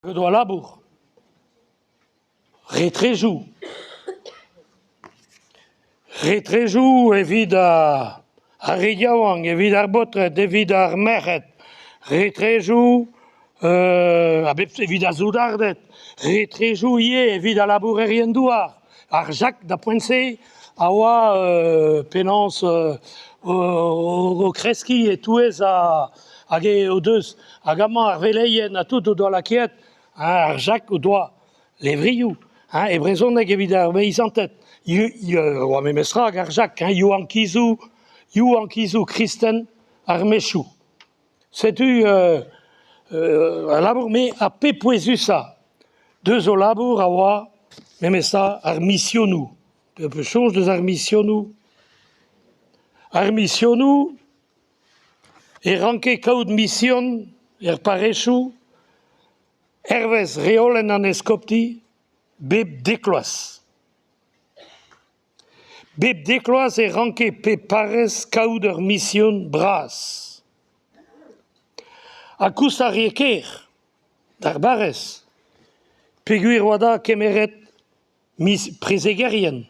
O doa labour, retrejoù, retrejoù evit ar re yaouank, evit ar baotred, evit ar merc'hed, retrejoù a bep evit ar soudarded, retrejoù ivez evit al labourerien-douar. Ar Jak d'ar poent-se a oa penaos o kreskiñ e-touez hag o deus hag amañ ar veleien ha tout o doa lakaet ar Jak o doa levrioù hein e brezhoneg evit ar beizanted oa memestra hag ar Jak hein yaouankizoù yaouankizoù kristen ar mechoù. Setu al labour-me ar pep pouezusañ deus o labour a oa memestra ar misionoù. Peus soñj deus ar misionoù? Ar misionoù e ranke kaout mision er parrezioù hervez reolenn an eskopti bep dek vloaz. Bep dek vloaz e ranke pep parrez kaout ur mision bras. Ha koust a rae ker d'ar barrez peogwir e oa da kemeret miz prezegerien,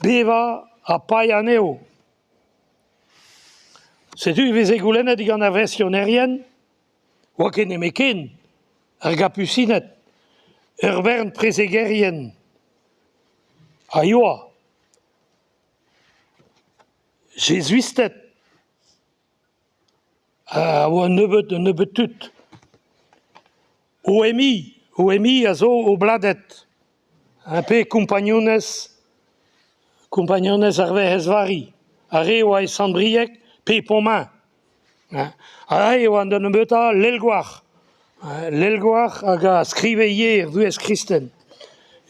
bevañ ha paeañ anezho. Setu e veze goulennet digant ar vesionerien 'oa ket nemetken ar gapusined, ur bern prezegerien a yoa Jezuisted a oa un nebeud un nebeud tud. OMI, OMI a zo obladed pe kompagnunezh kompagnunezh ar Werc'hez Vari, ar re a oa e Sant-Brieg pe e Pontmain. Aze e oa da nebeutañ Lelgouarc'h, Lelgouarc'h hag a skrive ivez er vuhez kristen.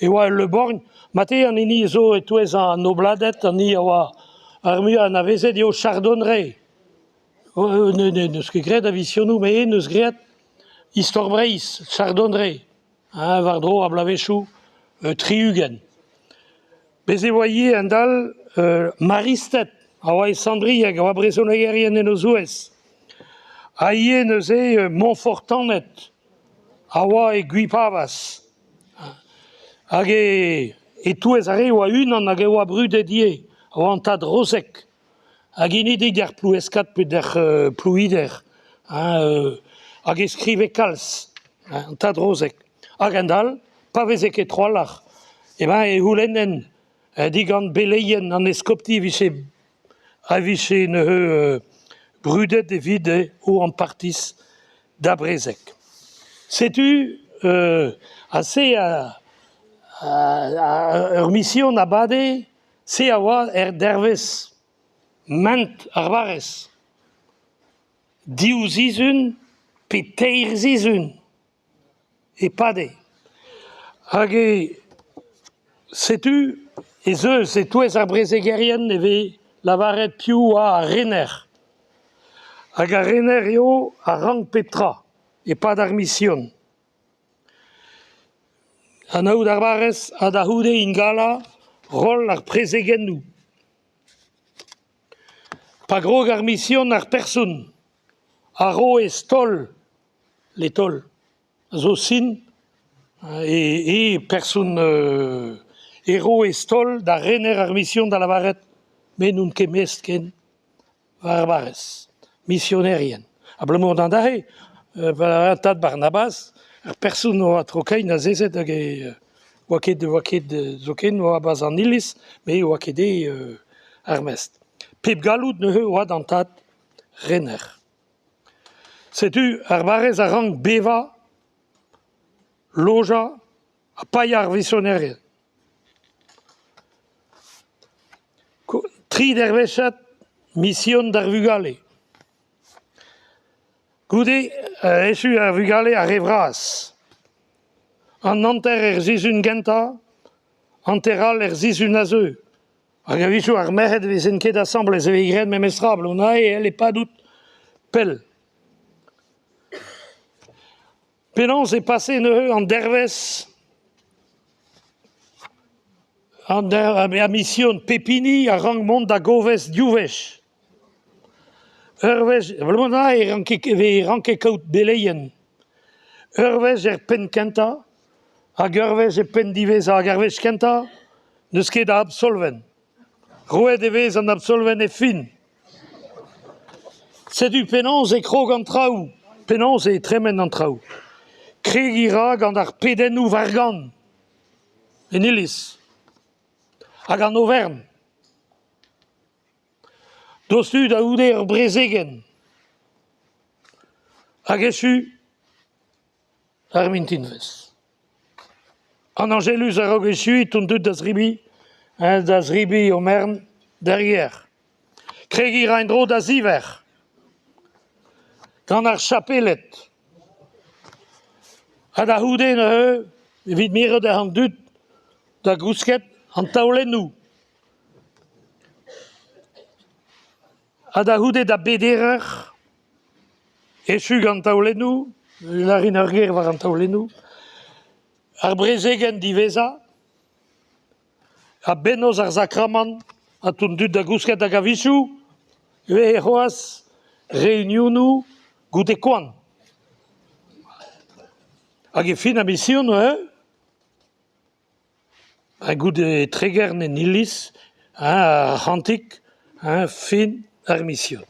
E oa ul Le Borgne, marteze an hini zo e-touez an nobladed, an hini a oa ar muiañ anavezet eo Chardonneret. N'eus ket graet a visionoù met eñ 'neus graet Istor Breizh, Chardonneret, war-dro ar bloavezhioù 60. Bez' e oa ivez a-hend-all Maristed a oa e Sant-Brieg, a oa brezhonegerien en o zouez. Ha ivez neuze Montfortaned a oa e Gwipavaz. Hag e-touez ar re e oa unan hag e oa brudet ivez, a oa an tad Rozeg. Ha genidik d'ar Ploueskad pe d'ar Plouider hein, hag e skrive kalz, an tad Rozeg. Hag a-hend-all, pa veze ket trawalc'h, eh ben e c'houlennen digant beleien an eskopti e vije a vije neuze brudet evit o ampartiz da brezeg. Setu aze ur mision a bade Se a oa er dervezh ment ar barrez. Div sizhun pe teir sizhun e pade. Hag e setu ez eus e-touez ar brezegerien e vez lavaret piv oa ar rener. Hag ar rener eo a rank pep tra e-pad ar mision. Anaout ar barrez ha da c'houde ingalañ roll ar prezegennoù. Pa grog ar mision ar person a ro e stol, letol, a zo sin e person e ro e stol da rener ar mision da lavaret me n'on ket mestr ken. war ar barrez, misionerien. Abalamour d'an dra-se, pa tad Barnabas, ar person oa tro-kein azezet hag e oa ket oa ket zoken oa 'barzh an iliz, met oa ket eo ar mestr. Pep galloud neuze oa d'an tad rener. Setu ar barrez a rank bevañ, lojañ ha paeañ ar visionerien. Tri dervezhiad mision d'ar vugale. Goude echu ar vugale ar re vras. An hanter er sizhun gentañ, hanter all er sizhun a zeu. Hag a-wechoù ar merc'hed ne vezent ket asambles e vez graet memestra abalamour e c'helle padout pell. Penaos e pase neuze an dervezh an ar mision pep hini a rank mont da goves div wech. Ur wech abalamour e ranke e ranke kaout beleien. Ur wech er penn-kentañ hag ur wech er penn diwezhañ hag ar wech kentañ n'eus ket a absolvenn. Roet e vez an absolvenn e fin. Setu penaos e krog an traoù, penaos e tremen an traoù. Kregiñ a ra gant ar pedennoù war-gan en iliz hag an oferenn. Diouzhtu da c'houde ur brezegenn hag echu ar mintinvezh. An Añjeluz a-raok echuiñ on deuet da zebriñ da zebriñ o merenn d'ar gêr. Kregiñ a ra en-dro da ziver gant ar chapeled. Ha da c'houde neuze evit mirout an dud da gousket an taolennoù. Ha da c'houde da beder eur, echu gant an taolennoù, lârin ur ger war an taolennoù, ar brezegenn diwezhañ, ha bennozh ar sakramant ha tout an dud da gousket hag a-wechoù e veze c'hoazh reunionoù goude koan. Hag e fin ar mision neuze Ha goude Tregern en iliz, ar c'hantik, fin ar mision.